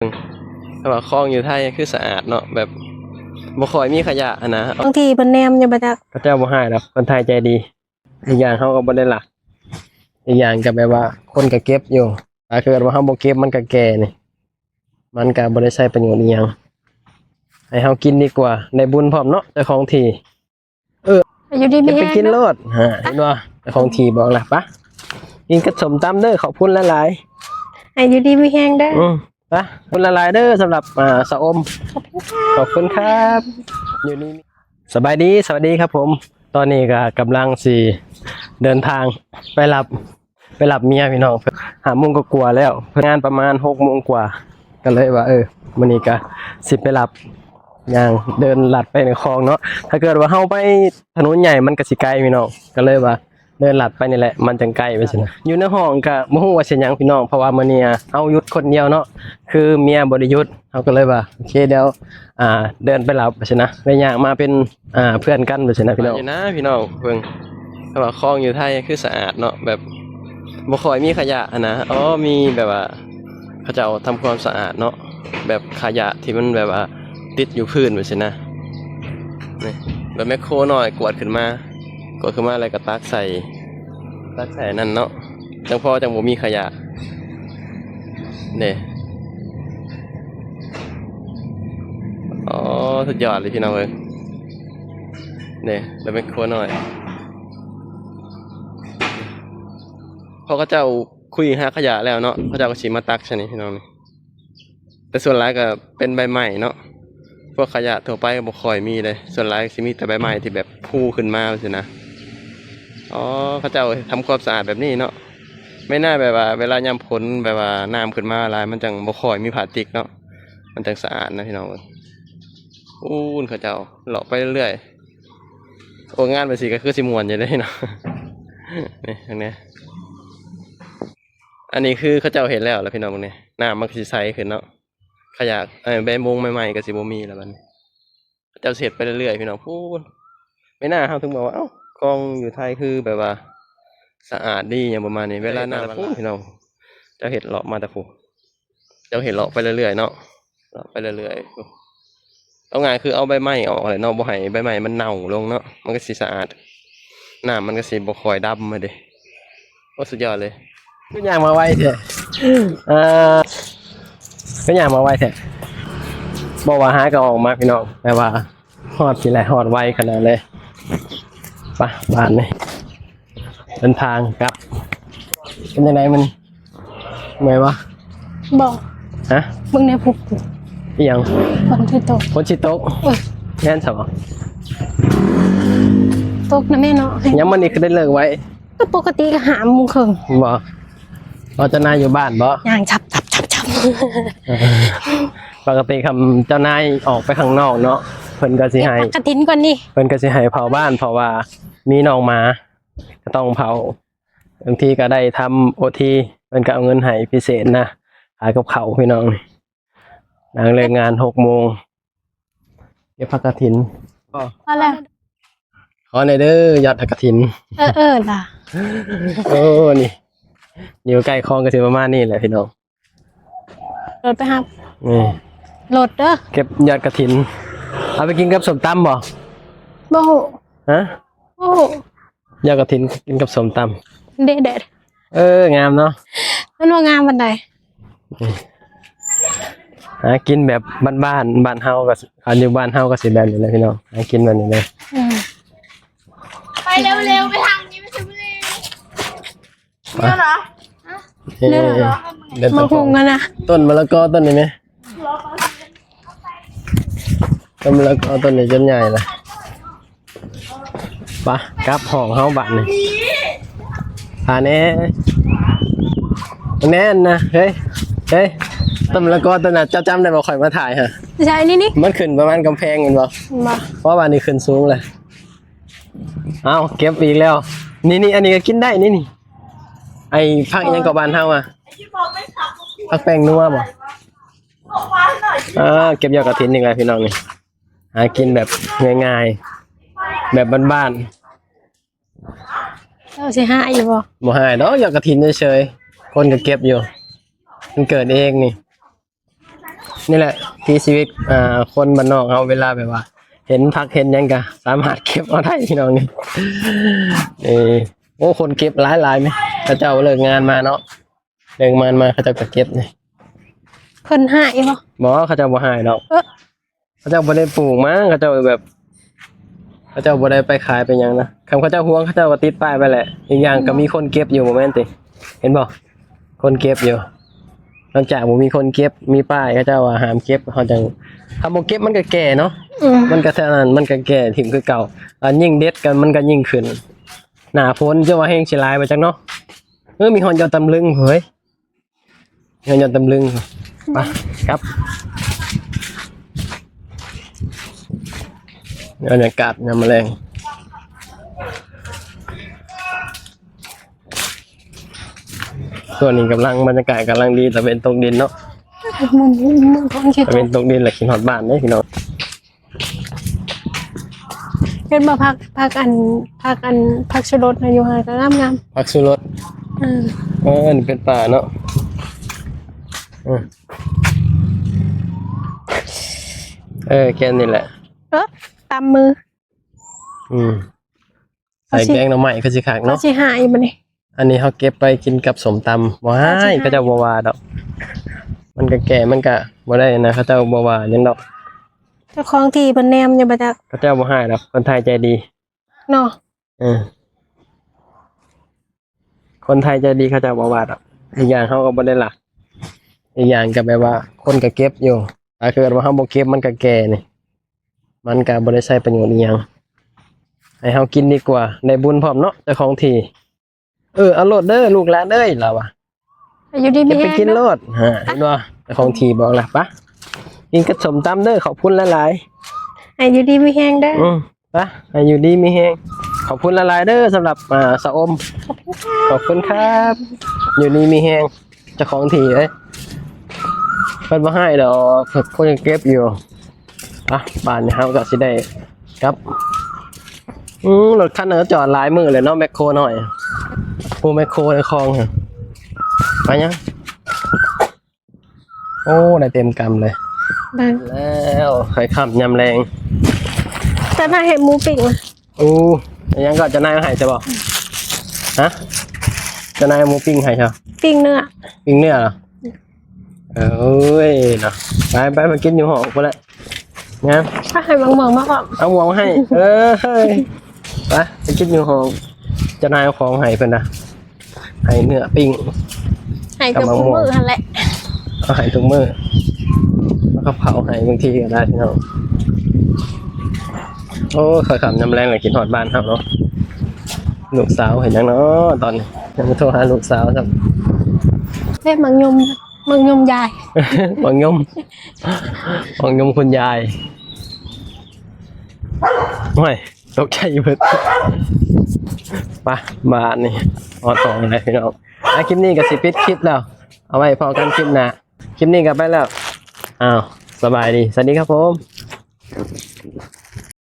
ແຕ່ວ່າຄອງຢູ່ໄທຄືສະອາດເນາະ ແບບບໍ່ຄ່ອຍມີຂະຫຍະຫັ້ນນະ. ບາງທີເພິ່ນແນມຢູ່ບໍ່ຈັກ. ເຂົາເຈົ້າບໍ່ຮ້າຍດອກ ຄົນໄທໃຈດີ. ອີກຢ່າງເຮົາກໍບໍ່ໄດ້ລັກ ອີກຢ່າງກໍແບບວ່າຄົນກໍເກັບຢູ່. ຖ້າເກີດວ່າເຮົາບໍ່ເກັບ ມັນກໍແກ່ນີ້ ມັນກໍບໍ່ໄດ້ໃຊ້ປະໂຫຍດອີ່ຫຍັງ. ໃຫ້ເຮົາກິນດີກວ່າ ໄດ້ບຸນພ້ອມເນາະ ເຈົ້າຂອງທີ່. ເອີ ຢູ່ດີມີແຮງ ໄປກິນໂລດ. ເຫັນບໍ່ ເຈົ້າຂອງທີ່ບອກລະ. ປະ ກິນກັບສົ້ມຕຳເດີ. ຂອບຄຸນຫຼາຍໆ. ໃຫ້ຢູ່ດີມີແຮງເດີ. ອືມ ປະ ຂອບຄຸນຫຼາຍໆເດີ ສຳລັບ ອ່າ ຊາອົມ. ຂອບຄຸນຄ່ະ ຂອບຄຸນຄັບ. ຢູ່ນີ້ ສະບາຍດີ ສະຫວັດດີຄັບຜົມ. ຕອນນີ້ກໍກຳລັງຊິເດີນທາງໄປຮັບ ໄປຮັບເມຍພີ່ນ້ອງ. ຫ້າໂມງກວ່າໆແລ້ວ ເພິ່ນງານປະມານຫົກໂມງກວ່າ ກໍເລີຍວ່າ ເອີ ມື້ນີ້ກໍຊິໄປຮັບ ຍ່າງເດີນລັດໄປໃນຄອງເນາະ. ຖ້າເກີດວ່າເຮົາໄປຖະໜົນໃຫຍ່ ມັນກໍຊິໄກພີ່ນ້ອງ ກໍເລີຍວ່າເດີນລັດໄປນີ້ແຫຼະ ມັນຈັ່ງໃກ້ ວ່າຊັ້ນນະ. ຢູ່ໃນຫ້ອງກໍບໍ່ຮູ້ວ່າຊິຫຍັງພີ່ນ້ອງ ເພາະວ່າມື້ນີ້ເຮົາຢຸດຄົນດຽວເນາະ ຄືເມຍບໍ່ໄດ້ຢຸດ. ເຮົາກໍເລີຍວ່າ ໂອເຄ ດຽວ ອ່າ ເດີນໄປຮັບ ວ່າຊັ້ນນະ ໄດ້ຍ່າງມາເປັນ ອ່າ ເພື່ອນກັນ ວ່າຊັ້ນນະພີ່ນ້ອງ. ຢູ່ນະພີ່ນ້ອງ ເບິ່ງ ແຕ່ວ່າຄອງຢູ່ໄທຄືສະອາດເນາະ ແບບບໍ່ຄ່ອຍມີຂະຫຍະຫັ້ນນະ. ອໍ ມີແບບວ່າເຂົາເຈົ້າທຳຄວາມສະອາດເນາະ ແບບຂະຫຍະທີ່ມັນແບບວ່າຕິດຢູ່ພື້ນ ວ່າຊັ້ນນະ. ນີ້ ລົດແມັກໂຄນ້ອຍກວດຂຶ້ນມາ ກວດຂຶ້ນມາແລ້ວກໍຕັກໃສ່ ຕັກໃສ່ນັ້ນເນາະ ຈັ່ງພໍຈັ່ງບໍ່ມີຂະຫຍະເດ້. ອໍ ສຸດຍອດເລີຍພີ່ນ້ອງເອີຍ. ເດ້ ລົດແມັກໂຄນ້ອຍ ພໍເຂົາເຈົ້າຄຸຍຫາຂະຫຍະແລ້ວເນາະ ເຂົາເຈົ້າກໍຊິມາຕັກໃສ່ນີ້ພີ່ນ້ອງນີ້. ແຕ່ສ່ວນຫຼາຍກໍເປັນໃບໄມ້ເນາະ ພວກຂະຫຍະທົ່ວໄປກໍບໍ່ຄ່ອຍມີເດ້. ສ່ວນຫຼາຍຊິມີແຕ່ໃບໄມ້ທີ່ແບບພູຂຶ້ນມາ ວ່າຊັ້ນນະ. ອໍ ເຂົາເຈົ້າທຳຄວາມສະອາດແບບນີ້ເນາະ. ແມ່ນນະ ແບບວ່າເວລາຍາມຝົນ ແບບວ່ານ້ຳຂຶ້ນມາຫຼາຍ ມັນຈັ່ງບໍ່ຄ່ອຍມີພລາສຕິກເນາະ ມັນຈັ່ງສະອາດນະພີ່ນ້ອງເອີຍ. ໂອ້ ເຂົາເຈົ້າເລາະໄປເລື້ອຍໆ. ໂອ້ ງານແບບຊີ້ກໍຄືຊິມ່ວນຢູ່ເດ້ເນາະ. ນີ້ ທາງນີ້ ອັນນີ້ຄືເຂົາເຈົ້າເຮັດແລ້ວລະພີ່ນ້ອງ ເບິ່ງນີ້ ນ້ຳມັນກໍຊິໃສຂຶ້ນເນາະ. ຂະຫຍະ ເອີ ໃບມົງໃໝ່ໆກໍຊິບໍ່ມີແລ້ວບັດນີ້. ເຂົາເຈົ້າຊິເຮັດໄປເລື້ອຍໆພີ່ນ້ອງ. ພຸ້ນ ແມ່ນນະ ເຮົາເຖິງບອກວ່າ ເອົ້າ ຄອງຢູ່ໄທຄືແບບວ່າສະອາດດີຫຍັງປະມານນີ້. ເວລານ້ຳພຸ້ນພີ່ນ້ອງ ເຈົ້າເຮັດເລາະມາແຕ່ພຸ້ນ ເຈົ້າເຮັດເລາະໄປເລື້ອຍໆເນາະ ເລາະໄປເລື້ອຍໆ. ເອົາງ່າຍຄືເອົາໃບໄມ້ອອກແຫຼະເນາະ ບໍ່ໃຫ້ໃບໄມ້ມັນເນົ່າລົງເນາະ ມັນກໍຊິສະອາດ ນ້ຳມັນກໍຊິບໍ່ຄ່ອຍດຳຫັ້ນເດ້. ໂອ້ ສຸດຍອດເລີຍ. ຄືຍ່າງມາໄວແທ້ ເອີ ຄືຍ່າງມາໄວແທ້ ບໍ່ວ່າຫາກໍອອກມາພີ່ນ້ອງ ແຕ່ວ່າຮອດພີ້ແຫຼະ ຮອດໄວຂະໜາດເລີຍ. ໄປ ບາດນີ້ ເດີນທາງກັບ. ເປັນຈັ່ງໃດມື້ນີ້ ເມື່ອຍບໍ່? ບໍ່. ຮະ? ເບິ່ງແນວພຸ້ນ ອີ່ຫຍັງ? ຝົນຊິຕົກ. ຝົນຊິຕົກ? ເອີ ແມ່ນຊະບໍ່? ຕົກນະແມ່ເນາະ. ຍັງມື້ນີ້ຄືໄດ້ເລີກໄວ? ກໍປົກກະຕິກໍຫ້າໂມງເຄິ່ງ. ບໍ່? ອໍ ເຈົ້ານາຍຢູ່ບ້ານບໍ່? ຍ່າງສັບໆໆໆ. ເອີ ປົກກະຕິຄັນເຈົ້ານາຍອອກໄປຂ້າງນອກເນາະ ເພິ່ນກໍຊິໃຫ້ ເກັບຜັກກະຖິນກ່ອນນີ້ ເພິ່ນກໍຊິໃຫ້ເຝົ້າບ້ານ ເພາະວ່າມີນ້ອງໝາ ກໍຕ້ອງເຝົ້າ. ບາງທີກໍໄດ້ທຳໂອທີ ເພິ່ນກໍເອົາເງິນໃຫ້ພິເສດນະ ຂາຍກັບເຂົ້າພີ່ນ້ອງ. ນາງເລີກງານຫົກໂມງ ເກັບຜັກກະຖິນ. ພໍແລ້ວ ຂໍແດ່ເດີ ຍອດຜັກກະຖິນ. ເອີໆລະ. ໂອ້ ນີ້ ຢູ່ໃກ້ຄອງກໍຊິປະມານນີ້ແຫຼະພີ່ນ້ອງ. ລົດໄປຮັບ ນີ້ ລົດເດີ ເກັບຍອດກະຖິນ ເອົາໄປກິນກັບສົ້ມຕຳບໍ່? ບໍ່ຮູ້. ຮະ? ໂອ້ ຍອດກະຖິນກິນກັບສົ້ມຕຳ. ເດະໆ ເອີ ງາມເນາະ. ມັນບໍ່ງາມປານໃດ. ຫາກິນແບບບ້ານໆ ບ້ານເຮົາກໍ ອັນຢູ່ບ້ານເຮົາກໍຊິແບບນີ້ແຫຼະພີ່ນ້ອງ ຫາກິນແບບນີ້ເລີຍ. ອືມ ໄປເລັວໆ ໄປທາງນີ້ ໄປຊົນບຸຣີ. ໄປ ເດີນ ເດີນ ເດີນ ມາຫຸງກັນນະ ຕົ້ນມະລະກອຕົ້ນນີ້ແມະ ຕົ້ນມະລະກອຕົ້ນນີ້ຈົນໃຫຍ່ລະ. ໄປ ກັບຫ້ອງເຮົາບາດນີ້. ພາແດ່ ແນ່ນນະ ເຮີ້ຍ ເຮີ້ຍ ຕົ້ນມະລະກອຕົ້ນນັ້ນ ເຈົ້າຈຳໄດ້ບໍ່? ຂ້ອຍມາຖ່າຍຫັ້ນ ໃຊ່ ນີ້ໆ ມັນຂຶ້ນປະມານກຳແພງແມ່ນບໍ່? ບໍ່ ເພາະວ່ານີ້ຂຶ້ນສູງແລ້ວ. ເອົ້າ ເກັບອີກແລ້ວ ນີ້ໆ ອັນນີ້ກໍກິນໄດ້ນີ້ໆ. ໄອ້ຜັກອີ່ຫຍັງກໍບ້ານເຮົາອະ ຜັກແປ້ງນົວບໍ່? ອ່າ ເກັບຍອດກະຖິນອີກແລ້ວພີ່ນ້ອງນີ້ ຫາກິນແບບງ່າຍໆ ແບບບ້ານໆ. ເຈົ້າຊິຮ້າຍຢູ່ບໍ່? ບໍ່ຮ້າຍດອກ ຍອດກະຖິນເສີຍໆ ຄົນກໍເກັບຢູ່ ມັນເກີດເອງນີ້. ນີ້ແຫຼະ ທີ່ຊີວິດ ອ່າ ຄົນບ້ານນອກເຮົາ ເວລາແບບວ່າເຫັນຜັກເຫັນຫຍັງກະສາມາດເກັບເອົາໄດ້ພີ່ນ້ອງ. ເອີ ໂອ້ ຄົນເກັບຫຼາຍໆ ແມະ ເຂົາເຈົ້າເລີກງານມາເນາະ ເລີກງານມາເຂົາເຈົ້າກະເກັບນີ້. ເພິ່ນຮ້າຍບໍ່? ບໍ່ ເຂົາເຈົ້າບໍ່ຮ້າຍດອກ. ເອີ ເຂົາເຈົ້າບໍ່ໄດ້ປູກມັ້ງ ເຂົາເຈົ້າແບບ ເຂົາເຈົ້າບໍ່ໄດ້ໄປຂາຍໄປຫຍັງນະ. ຄັນເຂົາເຈົ້າຫວງ ເຂົາເຈົ້າກະຕິດປ້າຍໄປແຫຼະ. ອີກຢ່າງກະມີຄົນເກັບຢູ່ ບໍ່ແມ່ນຕິ? ເຫັນບໍ່? ຄົນເກັບຢູ່. ຫຼັງຈາກບໍ່ມີຄົນເກັບ ມີປ້າຍ ເຂົາເຈົ້າວ່າຫ້າມເກັບ ເຮົາຈັ່ງ ຄັນບໍ່ເກັບມັນກະແກ່ເນາະ. ອືມ ມັນກະເທົ່ານັ້ນ ມັນກະແກ່ຖິ້ມຄືເກົ່າ. ອັນຍິ່ງເດັດກະ ມັນກະຍິ່ງຂຶ້ນ. ໜ້າຝົນຈະວ່າແຮງຊິຫຼາຍບໍ່ຈັກເນາະ. ເອີ ມີຮອດຍອດຕຳລຶງເຮີ້ຍ. ເຮືອນຍອດຕຳລຶງ ໄປ ກັບ ບັນຍາກາດຍາມແລງ. ຊ່ວງນີ້ກຳລັງ ບັນຍາກາດກຳລັງດີ ຕາເວັນຕົກດິນເນາະ. ຕາເວັນຕົກດິນລະຄິດຮອດບ້ານເດ້ພີ່ນ້ອງ. ເຫັນບໍ່ ຜັກ ຜັກອັນ ຜັກອັນ ຜັກຊູລົດນະ ຢູ່ຫັ້ນກະງາມໆ. ຜັກຊູລົດ ເອີ ເອີ ນີ້ເປັນປ່າເນາະ. ເອີ ເອີ ແກນນີ້ແຫຼະ ເອີ ຕຳມື. ອືມ ໃສ່ແກງໜໍ່ໄມ້ຄືຊິຄັກເນາະ. ເຂົາຊິຫາອີກບັດນີ້. ອັນນີ້ເຮົາເກັບໄປກິນກັບສົ້ມຕຳ ບໍ່ຮ້າຍ ເຂົາເຈົ້າບໍ່ວ່າດອກ. ມັນກະແກ່ ມັນກະບໍ່ໄດ້ນະ ເຂົາເຈົ້າບໍ່ວ່າຫຍັງດອກ. ເຈົ້າຂອງທີ່ເພິ່ນແນມຢູ່ບໍ່ຈັກ. ເຂົາເຈົ້າບໍ່ຮ້າຍດອກ ຄົນໄທໃຈດີເນາະ. ເອີ ຄົນໄທໃຈດີ ເຂົາເຈົ້າບໍ່ວ່າດອກ. ອີກຢ່າງເຮົາກະບໍ່ໄດ້ລັກ ອີກຢ່າງກະແບບວ່າຄົນກະເກັບຢູ່. ຖ້າເກີດວ່າເຮົາບໍ່ເກັບ ມັນກະແກ່ນີ້ ມັນກະບໍ່ໄດ້ໃຊ້ປະໂຫຍດອີ່ຫຍັງ. ໃຫ້ເຮົາກິນດີກວ່າ ໄດ້ບຸນພ້ອມເນາະ ເຈົ້າຂອງທີ່. ເອີ ເອົາໂລດເດີລູກຫຼານເອີຍ ລາວວ່າ ຢູ່ດີມີແຮງ ເກັບໄປກິນໂລດ. ເຫັນບໍ່ ເຈົ້າຂອງທີ່ບອກລະ. ປະ ກິນກັບສົ້ມຕຳເດີ ຂອບຄຸນຫຼາຍໆ. ໃຫ້ຢູ່ດີມີແຮງເດີ. ອືມ ປະ ໃຫ້ຢູ່ດີມີແຮງ. ຂອບຄຸນຫຼາຍໆເດີສຳລັບ ອ່າ ຊະອົມ. ຂອບຄຸນຄັບ ຢູ່ດີມີແຮງ. ເຈົ້າຂອງທີ່ເອີຍ ເພິ່ນບໍ່ຮ້າຍດອກ ເພິ່ນຄົນຍັງເກັບຢູ່. ອ່ະ ບາດນີ້ເຮົາກະຊິໄດ້ກັບ. ອືມ ລົດຄັນນັ້ນກະຈອດຫຼາຍມື້ແລ້ວເນາະ ແມັກໂຄນ້ອຍ ຜູ້ແມັກໂຄໃນຄອງ. ໄປຍັງ? ໂອ້ ໄດ້ເຕັມກຳເລີຍ. ແລ້ວ ຄ່ອຍຄ່ຳຍາມແລງ ຈະມາເຮັດໝູປີ້ງ. ໂອ້ ອີ່ຫຍັງກະ ເຈົ້ານາຍເອົາໃຫ້ໃຊ່ບໍ່? ຮະ ເຈົ້ານາຍເອົາໝູປີ້ງໃຫ້ຊະ. ປີ້ງເນື້ອ ປີ້ງເນື້ອເນາະ. ເອີຍເນາະ ໄປໆ ມາກິນຢູ່ຫ້ອງພຸ້ນແຫຼະ. ງາມ ໃຫ້ໝາກມ່ວງມາພ້ອມ ເອົາໝວກມາໃຫ້. ເອີ ໄປ ໄປກິນຢູ່ຫ້ອງ. ເຈົ້ານາຍເອົາຂອງໃຫ້ເພິ່ນນະ. ໃຫ້ເນື້ອປີ້ງ ໃຫ້ເກືອບທຸກມື້ຫັ້ນແຫຼະ. ເອົາໃຫ້ທຸກມື້ ເຂົາເຜົາໃຫ້ບາງທີກະໄດ້ພີ່ນ້ອງ. ໂອ້ຍ ຄ່ອຍຄ່ຳຍາມແລງລະຄິດຮອດບ້ານເຮົາເນາະ. ລູກສາວເຮັດຫຍັງເນາະຕອນນີ້ ຍັງບໍ່ໂທຫາລູກສາວຊ້ຳ. ເດ້ ໝາກຍົມ ໝາກຍົມຍາຍ ໝາກຍົມ ໝາກຍົມຄຸນຍາຍ. ໂອ້ຍ ຕົກໃຈເບິດ. ໄປ ບາດນີ້ຮອດຫ້ອງແລ້ວພີ່ນ້ອງ. ອ່ະ ຄລິບນີ້ກະຊິປິດຄລິບແລ້ວ ເອົາໄວ້ພໍ້ກັນຄລິບໜ້າ. ຄລິບນີ້ກະໄປແລ້ວ. ອ້າວ ສະບາຍດີ ສະຫວັດດີຄັບຜົມ.